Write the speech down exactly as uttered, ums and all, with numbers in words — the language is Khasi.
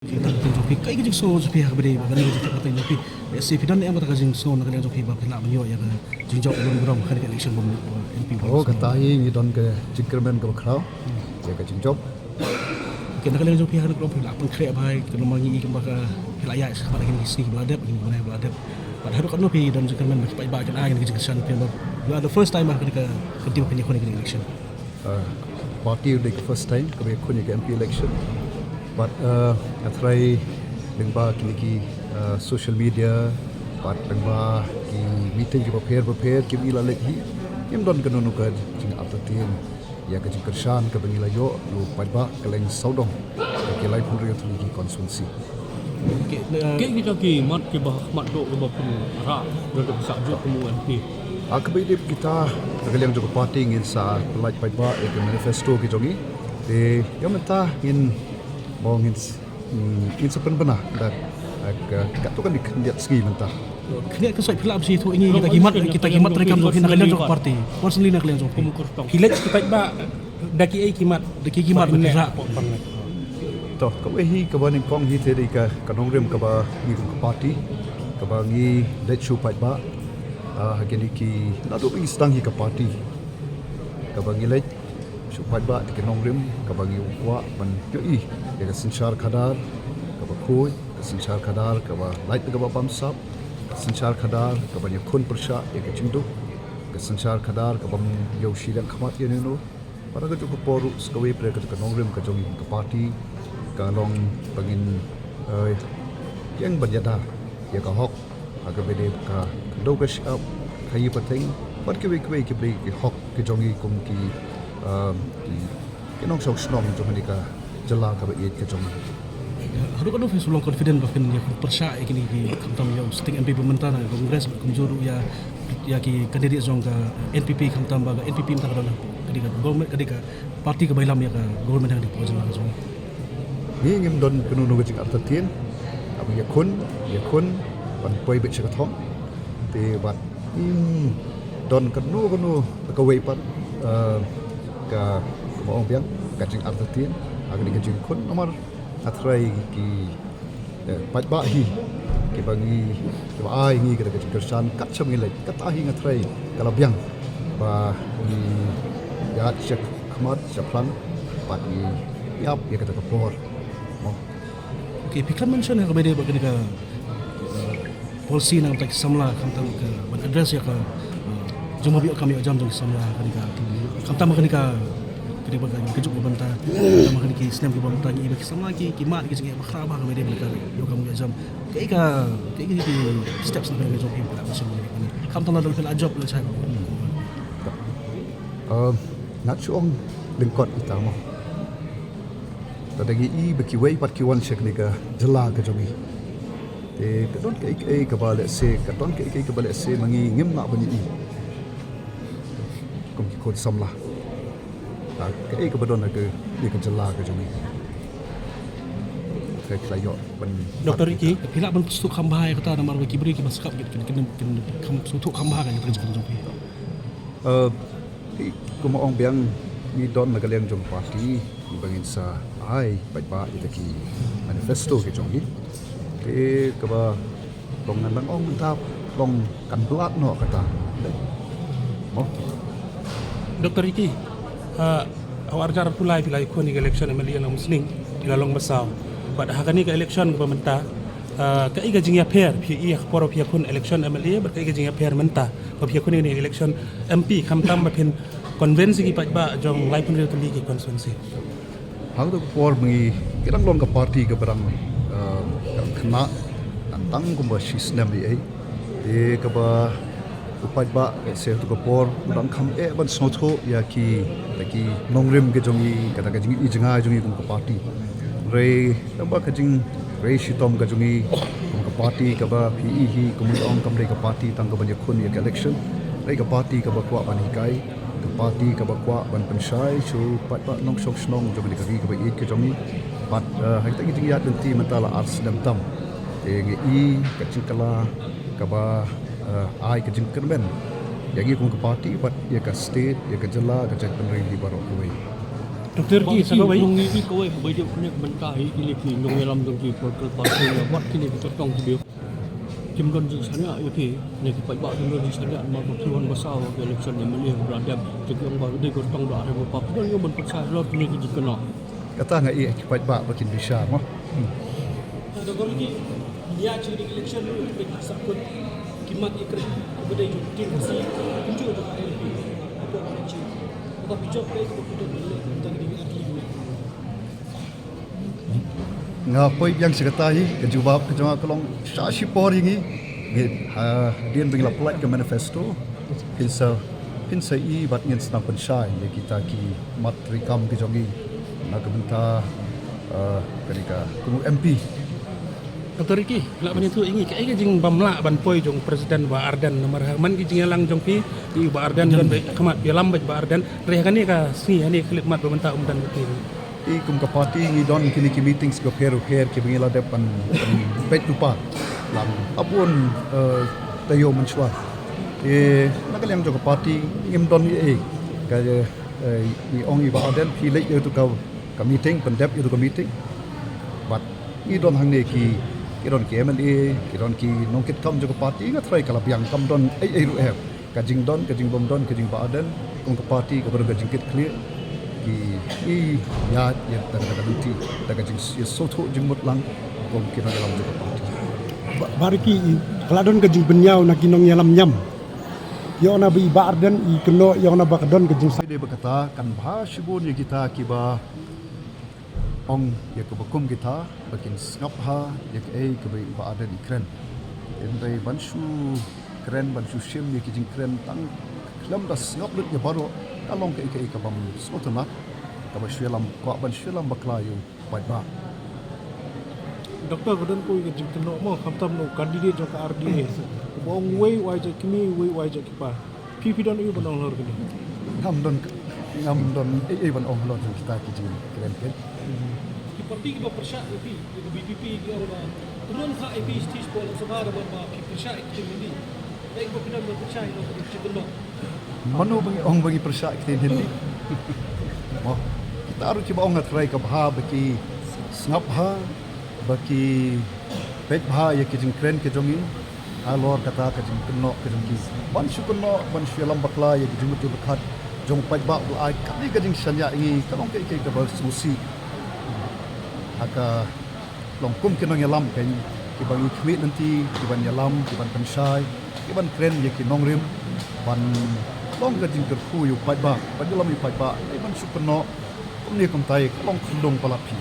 Ka tang ka jong phi, kaei ka jingsngew jong phi ha kaba dei ba kane ka jingtang ka jong phi? Lehse phi don em kata ka jingsngew na ka liang jong phi ba phi lah ban ïoh ïa ka jingjop burom ha kane ka election ba, ba M P ba. Oh, kata hi ngi don ka jingkyrmen kaba khraw ïa ka jingjop. Okay, na ka liang jong phi ha kane ka phi lah pynkhreh bha, ka namar ngi i kumba ka phi lah ïaid sha khmat kine ki sngi ba la dep, kine ki bnai ba la dep. Bad haduh katno phi don jingkyrmen ba phi paidbah kin ai kane ka jingkyrshan phi ba, you are the first time ha kane ka, ka dei ba phin ïakhun ïa kane ka election. Uh, party u dei ka first time kaba ïakhun ïa ka M P election. Bad, uh, nga tharai lyngba kine ki, uh, social media bad lyngba ki meeting kiba pher bapher kiba ngi la leit hi, ngim don kano kano ka jingartatien ïa ka jingkyrshan kaba ngi la ïoh na u paidbah kylleng sawdong ka ki laiphew hynriew tylli ki constituency. Kaei ki jong ki mat kiba ha khmat duh kiba pynrah da ka sah juh kum u M P? Ha kaba ïadei bad kita, na ka liang jong ka party ngin sa pyllait paidbah ïa ka manifesto ki jong ngi. Te ïa mynta ngin, mo ngin s-, mm, ngin sa pynbna da, eh, ka, katto katne khyndiat sngi mynta. Khyndiat ka sait phi lah ban sa ïathuh ïa ngi kita ki mat, kita ki mat treikam jong phi na ka liang jong ka party, personally na ka liang jong phi. Phi leit ki paidbah da kiei ki mat, da kiei ki mat ba phi rah? To, kawei hi kaba nyngkong hi te dei ka, ka nongrim kaba ngi kum ka party, kaba ngi leit sha u paidbah, ah, ha kine ki, naduh ba ngi sdang hi ka party, kaba ngi leit sha u paidbah da ki nongrim kaba ngi kwah ban ïohi ïa ka synshar khadar kaba khuid, ka synshar khadar kaba lait da kaba bamsap, ka synshar khadar kaba ïakhun pyrshah ïa ka jingduk, ka synshar khadar kaba ym ïoh shiliang khmat ïa uno. Bad ha kajuh ka por ruh sa kawei pat ka nongrim ka jong ngi ka party ka long ba ngin, eh, ïeng ban ïada ïa ka hok ha kaba ïadei bad ka khyndew ka shyiap, ka ïing pateng bad kiwei kiwei kiba dei ki hok ki jong ngi kum ki, eh, ki, ki nongshong shnong jong kane ka jylla kaba ïeit ka jong ngi. Haduh katno phi shu long confident ba phin ïakhun pyrshah ïa kine ki, khamtam ïa u sitting M P ba mynta na Congress, kumjuh ruh ïa, ïa ki candidate jong ka N P P, khamtam ba ka N P P mynta ka don ha ka dei ka government, ka dei ka party kaba ïalam ïa ka government ha kane ka por jylla ka jong ngi? Ngi ngim don kano kano ka jingartatien, haba ïakhun, ïakhun ban poi beit sha ka thong. Te bad ngim don kano kano kawei pat, eh, ka, kaba ong biang, ka jingartatien ha kane ka jingkhun, namar nga tharai ki, eh, paidbah hi kiba ngi, kiba ai ngi kata ka jingkyrshan kat shaba ngi leit, kata hi nga tharai ka la biang ba ngi ïaid shakhmat shaphrang bad ngi ïap ïa kata ka por. Mo. Okay, phi khlem mention ha kaba ïadei bad kane ka, eh, policy na ka bynta ki samla, khamtam ka ban address ïa ka, eh, jingmut ïoh kam ïoh jam jong ki samla, kane ka, khamtam kane ka, kane ka, kane ka juk ba mynta, khamtam kane ki snem kiba mynta ngi i ba ki samla ki, ki mad ki jingeh ba khraw bha ha kaba ïadei bad ka ïoh kam ïoh jam. Kaei ka, kaei ka, ki steps na kane ka jong phi ba la mention kane, khamtam lada phi la jop la shai. Um, nga shu ong lyngkot kita mo. Lada ngi i ba kiwei pat ki wan sha kane ka jylla ka jong ngi, te ka don kaei kaei kaba lehse, ka don kaei kaei kaba lehse ma ngi ngim lah ban ïohi kum ki khun samla. Ha kaei kaba don ha kane ka jylla ka jong ngi, ka, ka la ïoh ban. Doktor Ricky, phi lah ban sngewthuh kham bha ïa kata namar ba ki briew kiba sngap kin, kin, kin kham sngewthuh kham bha ïa kata ka jingkren jong phi. Eh, hi, kumba ong biang, ngi don na ka liang jong ka party, ngi ba ngin sa ai paidbah ïa ki manifesto ki jong ngi. Te kaba long ngan dang ong mynta long kan blad noh kata. Mo. Doktor Ricky, ha, ha u arhajar arphew lai phi la ïakhun ïa ka election M L A na Umsning, phi la long ba saw. Bad ha kane ka election kaba mynta, ha, kaei ka jingïapher phi ïohi ha ka por ba phi ïakhun election M L A bad kaei ka jingïapher mynta ba phi ïakhun ïa kane ka election M P, khamtam ba phin convince ïa ki paidbah jong laiphew hynriew tylli ki constituency? Ha kato ka por ba ngi, ngi dang long ka party kaba dang, eh, dang khynnah, dang tang kumba shi snem eiei. Te kaba u paidbah, eh, sha kato ka por u dang kham eh ban sngewthuh ïa ki, ïa ki nongrim ki jong ngi, kata ka jing, i jingai jong ngi kum ka party. Hynrei tang ba ka jingrei shitom ka jong ngi kum ka party kaba phi i hi, kumba ngi ong, kam dei ka party tang ka ban ïakhun ïa ka election. Dei ka party kaba kwah ban hikai, ka party kaba kwah ban pynshai sha u paidbah nongshong shnong jong kane ka ri kaba ïeit ka jong ngi. Bad, eh, ha kita ki jingïaid lynti mynta la ar snem tam, te ngi i ka jingkylla kaba, eh, ai ka jingkyrmen ïa ngi kum ka party bad ïa ka state, ïa ka jylla, ka jaitbynriew hi baroh kawei. Doktor ki sa kawei. Ngi i kawei ba ïa kane ka bynta hi kine ki nongïalam jong ki political party ïa wat kine ki tyrtong ki briew. Kim don jingshaniah ïa phi ne ki paidbah kim don jingshaniah namar ba phi wan ba saw ha ka election M L A ba la dep. Te ki ong ba dei ka tyrtong ba are ba pap don ïa ban pynshai halor kine ki jingkynnoh. Kata nga ïa ki paidbah ba kin bishar mo. Ïa chi election ruh ki sa kut ki mat ïa kren ba dei jong team si kumjuh ba ka N P. Apa ba chi ba ka bijok ka ïa ka ba kut ba le ta ki ding arti. Nga poi biang sa kata hi ka jubab ka jong nga ka long sha shipor ïa ngi. Ngi ha dien ba ngi la pynlait ka manifesto. Phin sa phin sa i bad ngin sa nang pynshai ïa kita ki mat treikam ki jong ngi na ka bynta, eh, kane ka kum u M P. Doktor Ricky, lah ban ïathuh ïa ngi kaei ka jingbymlah ban poi jong President Bah Ardent namar ha man ki jingïalang jong phi ïa Bah Ardent don bad khmat ïalam bad Bah Ardent. Hynrei ha kane ka sngi ha kane ka khyllipmat ba mynta um don bad phi. I kum ka party ngi don kine ki meetings bapher bapher kiba ngi la dep ban, ban peit lypa lang ha bun, eh, taïew mynshuwa. Te na ka liang jong ka party ngim don ei ei ka, eh, ngi ong ïa Bah Ardent phi leit ïa tu ka, ka meeting, pyndep ïa tu ka meeting. Bad ngi don hangne ki, ki don ki M L A, ki don ki nongkitkam jong ka party, nga tharai ka la biang kam don ei ei ruh eh. Ka jingdon, ka jingbym don, ka jingba ardent, kum ka party kaba don ka jingkit khlieh, ki ïaid ïa da ka lynti da ka jingïasngewthuh jingmut lang kum ki nongïalam jong ka party. Bah Ricky, ka la don ka jingbynñiaw na ki nongïalam niam ïa na ba i Bah Ardent i kynnoh ïa na ba ka don ka jingsa. Dei ba kata kan bha shibun ïa kita kiba ong ïa kaba kum kita ba kin sngap bha ïa kaei kaba i Bah Ardent i kren. Hynrei ban shu kren, ban shu shim ïa ki jingkren tang khlem da sngap lut ïa baroh ka long kaei kaei kabym sngewtynnat, kaba shu ïalam, kwah ban shu ïalam bakla ïa u paidbah. Doktor, ka don kawei ka jingkynnoh mo khamtam na u candidate jong ka R D A. Kaba ong uwei u ai jait kmie, uwei u ai jait kpa. Phi, phi don ei ban ong halor kane? Ngam don, ngam don ei ei ban ong halor jong kita ki jingkren kane. Ki party kiba pyrshah ïa phi, ïa ka V P P ki ong ba kumno ha A P H T sport sabha da ba phi pyrshah ïa ki jingkren. Ei ba phi don ba pyrshah ïa ki jingkren. Mano ba ngi ong ba ngi pyrshah ïa ki jingkren? Mo, kita ruh kiba ong nga tharai ka bha ba ki sngap bha, ba ki peit bha ïa ki jingkren ki jong ngi. Halor kata ka jingkynnoh ka jong ki, ban shu kynnoh, ban shu ïalam bakla ïa ki jingmut jingpyrkhat jong u paidbah ba la ai kane ka jingshaniah ïa ngi, ka long kaei kaei kaba sngewsih. Ha ka long kum ki nongïalam kein kiba ngi khmih lynti, kiban ïalam, kiban pynshai, kiban kren ïa ki nongrim, ban long ka jingkyrkhu ïa u paidbah, ban ïalam ïa u paidbah, ban shu kynnoh kumne kumtai, ka long khyndew palat phi.